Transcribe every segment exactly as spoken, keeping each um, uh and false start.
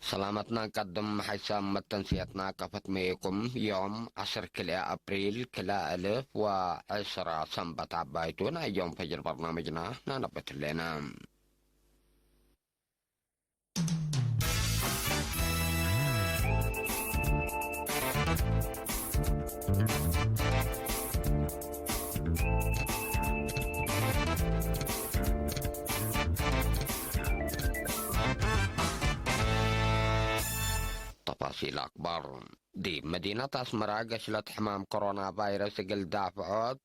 ሰላመትና እንቀድም። ሐይሰ መተንስየትና ከፈት መይኩም። ዮም ዐስር ክልኤ አፕሪል ክልኤ እልፍ ወዕስራ ሰንበት አባይቱ ናይ ዮም ፈጅር በርናምጅና ናነብት ህሌነ። ተፋሲል አክበር። ዲብ መዲነት አስመራ ገሽለት ሕማም ኮሮና ቫይረስ እግል ዳፍዖት፣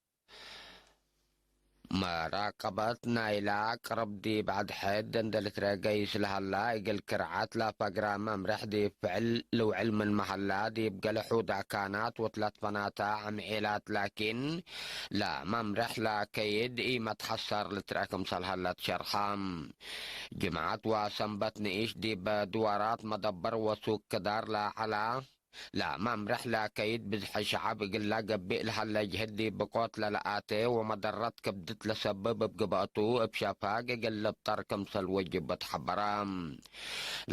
መራቀበት ናይላ ቅርብ ዲብ አድሕድ እንዴ ልትረአ ገይስ ለሀላ፣ እግል ክርዓት ለፈግራ መምርሕ ዲብ ፍዕል ልውዕል ምንመ ሀላ፣ ዲብ ገሌ ሑድ አካናት ወትለት ፈናተ አምዔላት ላኪን፣ ለመምርሕ ለከይድ ኢመትሐሰር ልትረአ ክምሰል ሀለ ትሸርሐ። ጅምዐት ወሰንበት ንኢሽ ዲብ ድዋራት መደበር ወሱቅ ክዳር ለዐላ፣ ለመምርሕ ለከይድ ብዝሐ ሸዐብ እግላ ገብእ ለሀለ ጅህድ ዲብ ብቆት ለለአቴ ወመደረት ክብድት ለሰብብ እብ ግብአቱ እብ ሸፋግ እግል ልብጠር ክምሰል ወጅብ ተሐበረ።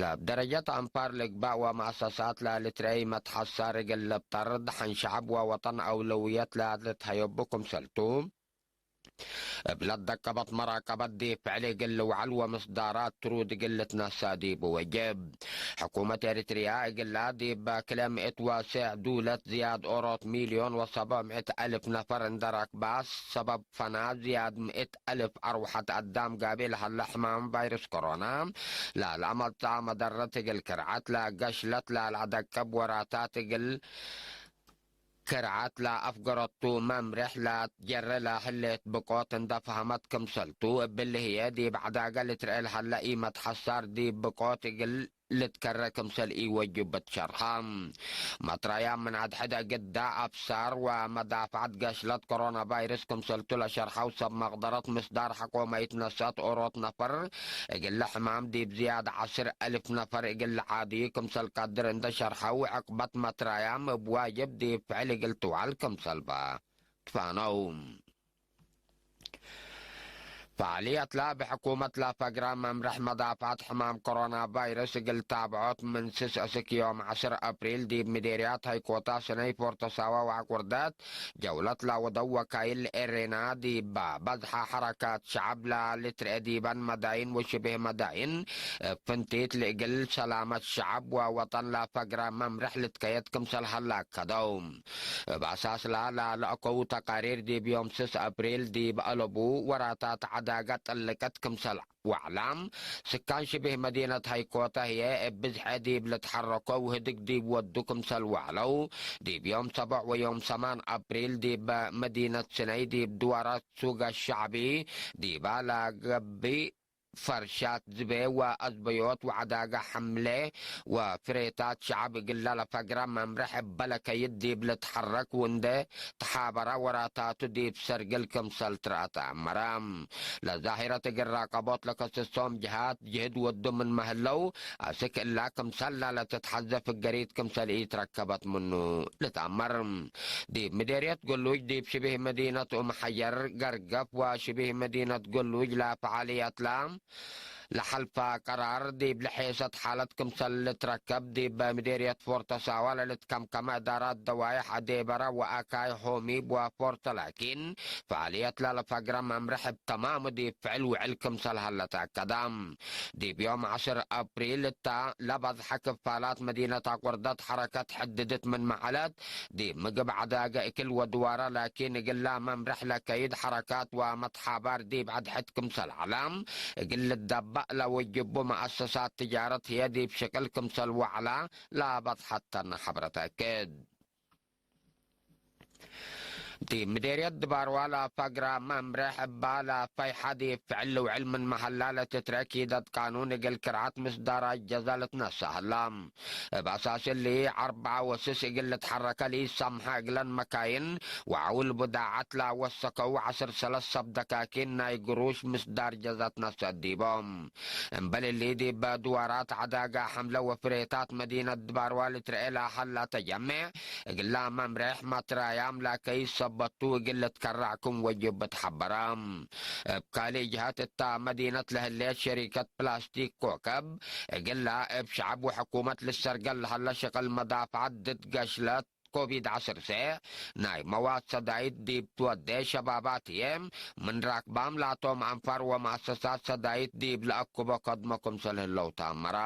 ለእብ ደረጀት አንፋር ልግባእ ወመአሰሳት ለልትረአይ መትሐሳር እግል ልብጠር ደሐን ሸዐብ ወወጠን አውለውየት ለልትሀየቡ ክምሰልቱ፣ እብ ለትደቀበት መራቀበት ዲብ ፍዕል እግል ልውዐል ወምስዳራት ትሩድ እግል ልትነሰእ ዲቡ ወጅብ። ሕኩመት ኤሪትርያ እግላ ዲብ ክልኤ ምእት ወስዕ ዱለት ዝያድ ኦሮት ሚልዮን ወሰብዕ ምእት አልፍ ነፈር እንዴ ረክባ ሰበብ ፈና ዝያድ ምእት አልፍ አርወሐት አዳም ጋብእ ለሀለ ሕማም ቫይረስ ኮሮና ለለአመጽአ መደረት እግል ክርዐት ለገሽለት ለለአደቅብ ወራታት እግል ክርዓት ለአፍገረቱ መምሬሕ ለትጀረ ለህሌት ብቆት እንደ ፈሀመት ክምሰልቱ፣ እብሊ ህዬ ዲብ ዐዳገ ልትርኤ ለሀለ ኢመትሐሳር ዲብ ብቆት እግል ልትከረ ክምሰል ኢወጅብ ትሸርሐ። መትራያም ምን አድሕድ እግዳ አብሳር ወመዳፍዐት ገሽለት ኮሮና ቫይረስ ክምሰልቱ ለሸርሐው ሰብ መቅደረት ምስዳር ሐቆመይት ነሰአት ኦሮት ነፈር እግለ ሕማም ዲብ ዝያድ ዐስር አልፍ ነፈር እግል ለዓድዩ ክምሰል ቀድር እንደ ሸርሐው፣ ዕቅበት መትራያም እብ ዋጅብ ዲብ ፍዕል እግል ትውዓል ክምሰልበ ትፋነው። ፈዓልየት ለእብ ሕኩመት ለፈግረ መምርሕ መዳፍዐት ሕማም ኮሮና ቫይረስ እግል ታብዖት ምን ስስ እስክ ዮም ዐስር አፕሪል ዲብ ምዴርያት ሀይኮታ ስነይ ፎርቶ ሳዋ ወዐቁርደት ጀውለት ለወደው ወካይል ኤሬና ዲብ በዝሐ ሐረካት ሸዐብ ለልትርኤ ዲበን መዳይን ወሽብህ መዳይን እብ ፍንቲት ለእግል ሰላመት ሸዐብ ወወጠን ለፈግረ መምርሕ ልትከየድ ክምሰል ሀለ አከደው። እብ አሳስ ለለአከው ተቃሪር ዲብ ዮም ስስ አፕሪል ዲብ አለቡ ወራታት ዐዳገ ጥልቀት ክምሰል ወዕላም፣ ስካን ሽብህ መዲነት ሀይኮተ ህዬ እብ ብዝሐ ዲብ ልትሐረኮ ወህድግ ዲብ ወዱ ክምሰል ወዕለው፣ ዲብ ዮም ሰቦዕ ወዮም ሰማን አፕሪል ዲብ መዲነት ስነይ ዲብ ድዋራት ሱገ ሸዕቢ ዲባ ለገብእ ፈርሻት ዝቤ ወአዝበዮት ወዐዳገ ሐምሌ ወፍሬታት ሸዐብ እግለ ለፈግረ መምርሕ እበ ለከይድ ዲብ ልትሐረክ ወእንዴ ተሓበረ ወራታቱ ዲብ ሰርግል ክምሰል ትረአ ተአመረ። ለዛሂረት እግል ራቀቦት ለከስሶም ጀሃት ጅህድ ወዱ ምንመ ህለው፣ አስክ እላ ክምሰል ለልትትሐዘ ፍገሪት ክምሰል ኢትረከበት ምኑ ልትአመር። ዲብ ምዴርየት ገሉጅ ዲብ ሽብህ መዲነት ኡም ሐየር፣ ገርገፍ ወሽብህ መዲነት ገሉጅ ለፈዓልየትለ ለሐልፈ ቀራር፣ ዲብ ለሔሰት ሓለት ክምሰል ልትረከብ፣ ዲብ ምዴርየት ፎርቶ ሳዋ ለልትከምከመ እዳራት ደዋይሕ አዴበረ ወአካይ ሆሚብ ወፎርቶ ላኪን፣ ፈዓልየት ለለፈግረ መምርሕ እብ ተማሙ ዲብ ፍዕል ውዕል ክምሰል ሀለ ተአከደ። ዲብ ዮም ዐስር አፕሪል እተ ለበዝሐ ክፋላት መዲነት አቁርደት ሐረከት ሕድድት ምንመ ዐለት፣ ዲብ ምግብ ዐዳገ እክል ወድዋረ ላኪን እግላ መምርሕ ለከይድ ሐረካት ወመትሓባር ዲብ አድሕድ ክምሰል ዐለ፣ እግል ልደበእ ለወጅቡ መአሰሳት ትጃረት ህዬ ዲብ ሽቅል ክምሰል ወዐላ ለበጽሐተነ ሐብረ ተአክድ። ዲብ ምዴርየት ድባርዋ ለፈግረ መምርሕ እባ ለፈይሐ ዲብ ፍዕል ልውዕል ምንመ ሀላ ለትትረክ ኪደት ቃኑን እግል ክርዓት ምስዳር አጀዘ ልትነሰእ ህላ። እብ አሳስ እሊ፣ ዐርበዓ ወስስ እግል ልትሐረከ ለኢሰምሐ እግለን መካይን ወዐውል ብዳዓት ለወሰከው ዐስር ሰለስ ሰብ ደካኪን ናይ ግሩሽ ምስዳር ጀዘት ነሰአት ዲቦም። እምበል እሊ፣ ዲብ ድዋራት ዐዳገ ሐምለ ወፍሬታት መዲነት ድባርዋ ልትረኤ ለሀላ ተጀሜዕ፣ እግላ መምሬሕ መትራያም ላከይ ሰብ ለአበቱ እግል ልትከረዕ ክም ወጅብ እት ሐበረ። እብ ካልእ ጀሀት፣ እታ መዲነት ለህሌት ሸሪከት ፕላስቲክ ኮከብ፣ እግላ እብ ሸዐብ ወሕኩመት ልሰርገል ለሀለ ሽቅል መዳፍዐት ድድ ገሽለት ኮቪድ ዐስር ሴዕ ናይ መዋድ ሰዳይት ዲብ ትወዴ ሸባባት ህዬ፣ ምን ራክባም ላቶም አንፋር ወመአሰሳት ሰዳይት ዲብ ለአክቦ ከድሞ ክምሰል ህለው ተአመረ።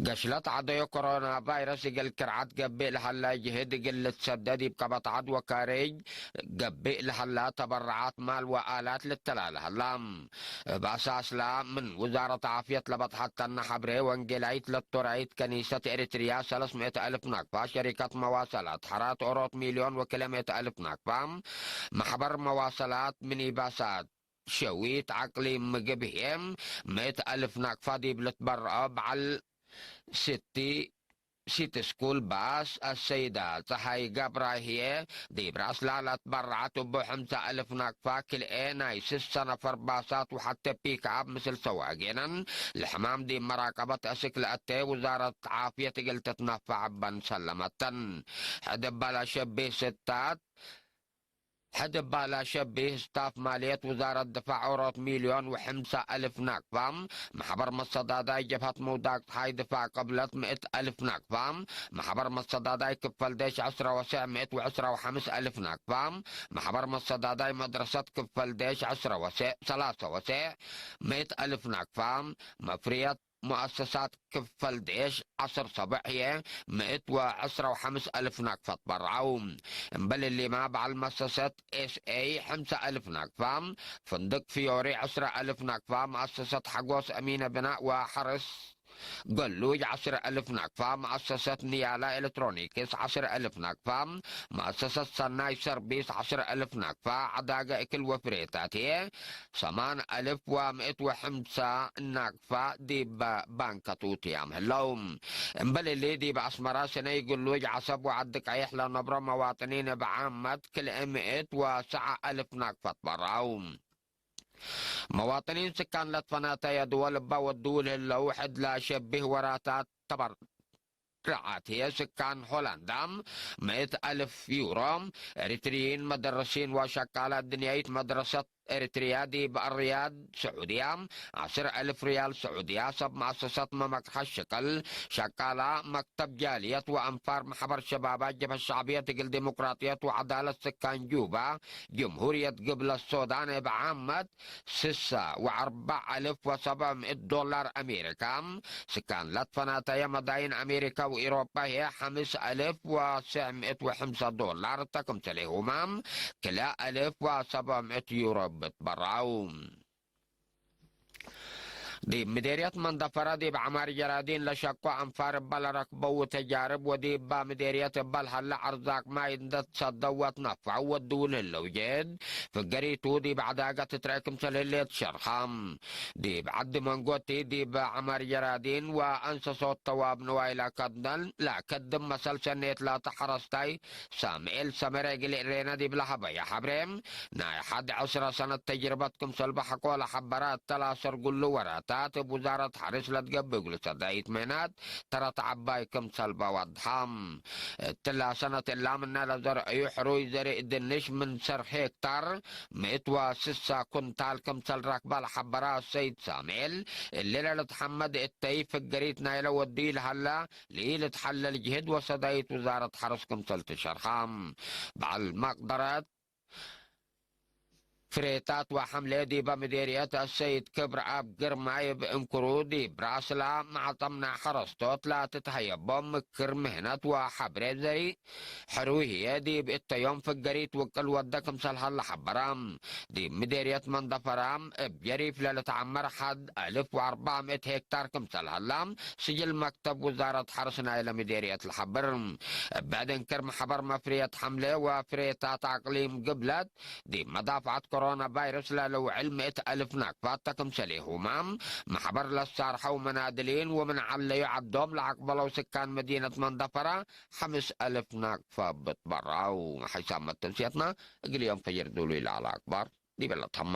ገሽለት ዐደዮ ኮሮና ቫይረስ እግል ክርዓት ገብእ ለሀለ ጅህድ እግል ልትሰደ ዲብ ቀበት ዐድ ወካርጅ ገብእ ለሀለ ተበረዓት ማል ወአላት ልተላለ ሀላ። እብ አሳስላ ምን ውዛረት ዓፍየት ለበጽሐተነ ሐብሬ፣ ወንጌላይት ለቶራይት ከኒሰት ኤሪትርያ ሰለስ ምእት አልፍ ናቅፋ፣ ሸሪከት መዋሰላት ሐራት ኦሮት ሚልዮን ወክልኤ ምእት አልፍ ናቅፋ፣ መሕበር መዋሰላት ሚኒባሳት ሸዊት አቅሊም ምግብ ህዬ፣ ምእት አልፍ ናቅፋ ዲብ ልትበረዖ በዐል ስቲ ሲቲ ስኩል ባስ አሰይዳ ጸሓይ ገብራይ ህዬ፣ ዲብ ራስላ ለትበረዐት እቡ ሕምሳ አልፍ ናቅፋ፣ ክልኤ ናይ ስሰ ነፈር ባሳት ወሐቴ ፒክኣፕ ምስል ሰዋጌነን፣ ለሕማም ዲብ መራቀበት አስክ ለአቴ ውዛረት ዓፍየት እግል ትትነፈዕ እበን ሰለመተን። ሕድ እበ ለሸቢህ ስታት፣ ሕድ እባ ለሸቢህ ስታፍ ማልየት ውዛረት ድፋዕ ኦሮት ሚልዮን ወሕምሳ አልፍ ናቅፋ፣ መሕበር መሰዳዳይ ጀብሀት ምውዳቅ ጸሓይ ድፋዕ ቅብለት ምእት አልፍ ናቅፋ፣ መሕበር መሰዳዳይ ክፈል ዴሽ ዐስረ ወሴዕ ምእት ወዐስረ ወሐምስ አልፍ ናቅፋ፣ መሕበር መሰዳዳይ መድረሰት ክፈል ዴሽ ዐስረ ወሴዕ፣ ሰላሰ ወሴዕ ምእት አልፍ ናቅፋ፣ መፍርየት ሙአሰሳት ክፈል ዴሽ ዐስር ሰብዕ ህዬ፣ ምእት ወዐስረ ወሐምስ አልፍ ናቅፋ ትበረዐው። እምበል እሊመ፣ በዐል መሰሰት ኤስ ኤ ሐምሳ አልፍ ናቅፋ፣ ፍንድቅ ፊዮሪ ዐስረ አልፍ ናቅፋ፣ መአሰሰት ሐጎስ አሚነ ብናእ ወሐርስ ገሉጅ ዐስር አልፍ ናቅፋ፣ መአሰሰት ንያላ ኤሌክትሮኒክስ ዐስር አልፍ ናቅፋ፣ መአሰሰት ሰናይ ሰርቢስ ዐስር አልፍ ናቅፋ፣ ዐዳገ እክል ወፍሬታት ህዬ፣ ሰማን አልፍ ወምእት ወሐምሳ ናቅፋ ዲብ ባንከ ቱትያም ህለው። እምበል እሊ፣ ዲብ አስመረ፣ ሰነይ፣ ግሉጅ፣ ዐሰብ ወዐዲ ቀይሕ ለነብሮ መዋጥኒን እብ ዓመት ክልኤ ምእት ወሰዐ አልፍ ናቅፋ ትበረዐው። መዋጥኒን ስካን ለትፈናተየ ድወል እበ ወድው ለህለው ሕድ ለሸቢህ ወራታት ተበር ረዓት ህዬ፣ ስካን ሆላንዳ ምእት አልፍ ዩሮ፣ ኤሪትርይን መደረሲን ወሸቃለ እድንያይት መድረሰት ኤሪትርያ ዲብ አርያድ ስዑድያ ዐስር አልፍ ርያል ስዑድያ፣ ሰብ መአሰሰት መመቅሐ ሽቅል፣ ሸቃላ፣ መክተብ ጃልየት ወአንፋር መሕበር ሸባባት ጀብሀት ሸዕብየት እግል ዲሞቅራጥየት ወዐዳለት ስካን ጁባ፣ ጅምሁርየት ግብለት ሶዳን እብ ዓመት ስሰ ወአርበዕ አልፍ ወሰብዕ ምእት ዶላር አሜሪካ፣ ስካን ለትፈናተየ መዳይን አሜሪካ ወኢሮፓ ህዬ ሐምስ አልፍ ወስዕ ምእት ወሐምሳ ዶላር ተ ክምሰሌሁመ ክልኤ አልፍ ወሰብዕ ምእት ዩሮ ብትበረዐው። ዲብ ምዴርየት መንደፈረ ዲብ ዐማር ጀራዲን ለሸቆ አንፋር እበ ለረክበው ተጃርብ ወዲብ ምዴርየት እበ ለሀለ አርዛቅ ማይ እንደ ትሰደው ወትነፈዐው ወድው ለህለው ጀድ፣ ፍገሪቱ ዲብ ዐዳገ ትትረአ ክምሰል ህሌት ሸርሐ። ዲብ ዐዲ መንጎቲ ዲብ ዐማር ጀራዲን ወአንሰሶት ተዋብ ንዋይ ለከድነል ለከድም መሰል ሰኔት ላተ ሐረስታይ ሳምኤል ሰመረ እግል እሬነ ዲብ ለሀበየ ሐብሬ፣ ናይ ሐድ ዐስረ ሰነት ተጅርበት ክምሰል በሐቆ ለሐበረ እተ ለአሰርጉሉ ወራታት እብ ውዛረት ሐርስ ለትገብእ እግሉ ሰዳይት ሜናት ተረት ዐባይ ክምሰል በወድሐ። እትላ ሰነት እላ ምነ ለዘርአዩ ሕሩይ ዘርእ ድንሽ ምን ሰር ሄክታር ምእት ወስሳ ኩንታል ክምሰል ረክበ ለሐበረ አሰይድ ሳምኤል፣ እሊ ለልትሐመድ እተይ ፍገሪት ናይለ ወድዩ ለሀለ ለኢልትሐለል ጅህድ ወሰዳይት ውዛረት ሐርስ ክምሰል ትሸርሐ። በዐል መቅደረት ፍሬታት ወሐምሌ ዲበ ምዴርየት አሰይድ ክብረአብ ግርማይ እብ እንክሩ፣ ዲብ ራስላ መዐጠም ናይ ሐረስቶት ለትትሀየቦ ምክር ምህነት ወሐብሬ ዘሪእ ሕሩይ ህዬ፣ ዲብ እተ ዮም ፍገሪት ውቅል ወደ ክምሰል ሀለ ሐበረ። ዲብ ምዴርየት መንደፈራ እብ ጀሪፍ ለልትዐመር ሐድ አልፍ ወአርበዕ ምእት ሄክታር ክምሰል ሀላ፣ ስጅል መክተብ ውዛረት ሐርስ ናይለ ምዴርየት ለሐብር። እብ ብዕድ እንክር፣ መሕበር መፍርየት ሐምሌ ወፍሬታት አቅሊም ግብለት፣ ዲብ መዳፍዐት ኮሮና ቫይረስ ለለውዕል ምእት አልፍ ናቅፋት ተ ክምሰሌሁመ፣ መሕበር ለሳርሐው መናድሊን ወምን ዐለዩ ዐዶም ለአቅበለው ስካን መዲነት መንደፈራ ሐምስ አልፍ ናቅፋ ብትበራው። ሐይሳም መተንስየትና እግል ዮም ፈጅር ዱሉይ ለዐለ አክባር ዲበ ለተመ።